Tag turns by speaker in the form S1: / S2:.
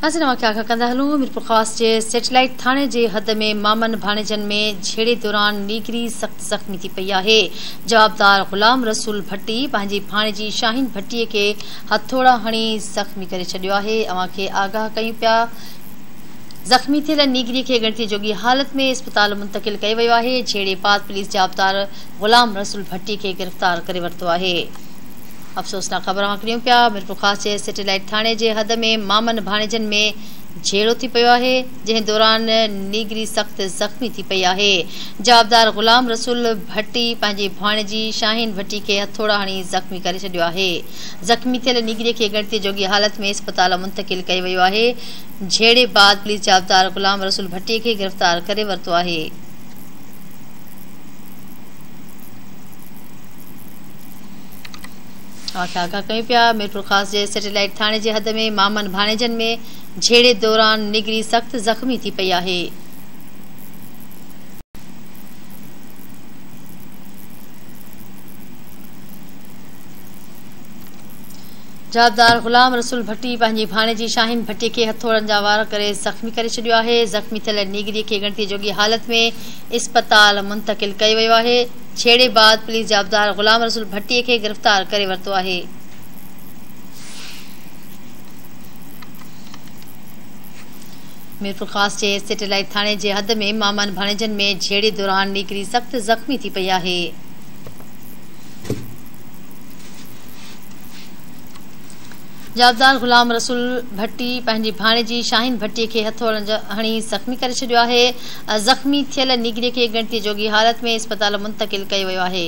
S1: ناظرين اوهان کي آگاهه ڪندا هلون ميرپورخاص جي سيٽلائيٽ ٿاڻي جي حد ۾ مامن ڀاڻيجن ۾ جهيڙي دوران نينگري سخت زخمي ٿي پئي آهي جوابدار غلام رسول ڀٽي پنهنجي ڀاڻيجي شاهين ڀٽي کي هٿوڙا هڻي زخمي ڪري ڇڏيو آهي اوهان کي آگاهه ڪيون پيا زخمي ٿيل نينگري کي ڳڻتي جوڳي حالت ۾ اسپتال منتقل ڪيو ويو آهي جهيڙي بعد پوليس جوابدار غلام رسول ڀٽي کي گرفتار ڪري ورتو آهي. افسوسناڪ خبر اوهان کي ڏيون پيا ميرپورخاص جي سيٽلائيٽ ٿاڻي جي حد ۾ مامن ڀاڻيجن ۾ جهيڙو ٿي پيو آهي جنهن دوران نينگري سخت زخمي ٿي پئي آهي جوابدار غلام رسول ڀٽي پنهنجي ڀاڻيجي شاهين ڀٽي کي هٿوڙا هڻي زخمي ڪري ڇڏيو آهي زخمي ٿيل نينگري کي ڳڻتي جوڳي حالت ۾ اسپتال منتقل ڪيو ويو آهي جهيڙي بعد پوليس جوابدار غلام رسول ڀٽي کي گرفتار ڪري ورتو آهي. اوهان کي آگاهه ڪيون پيا ميرپورخاص جي سيٽلائيٽ ٿاڻي جي حد ۾ مامن ڀاڻيجن ۾ جهيڙي دوران نينگري سخت زخمي ٿي پئي آهي. جوابدار غلام رسول ڀٽي پنهنجي ڀاڻيجي شاهين ڀٽي کي هٿوڙن جا وار ڪري زخمي ڪري ڇڏيو آهي زخمي ٿيل نينگري کي ڳڻتي جوڳي حالت ۾ اسپتال منتقل ڪيو ويو آهي جهيڙي بعد پوليس جوابدار غلام رسول ڀٽي کي گرفتار ڪري ورتو آهي. ميرپورخاص جي سيٽلائيٽ ٿاڻي جي حد ۾ مامن ڀاڻيجن ۾ جهيڙي دوران نينگري سخت زخمي ٿي پئي آهي. جوابدار غلام رسول ڀٽي پنهنجي ڀاڻيجي شاهين ڀٽي کي هٿوڙن هڻي زخمي ڪري ڇڏيو آهي، زخمي ٿيل نينگري کي ڳڻتي جوڳي حالت ۾ اسپتال منتقل ڪيو ويو آهي.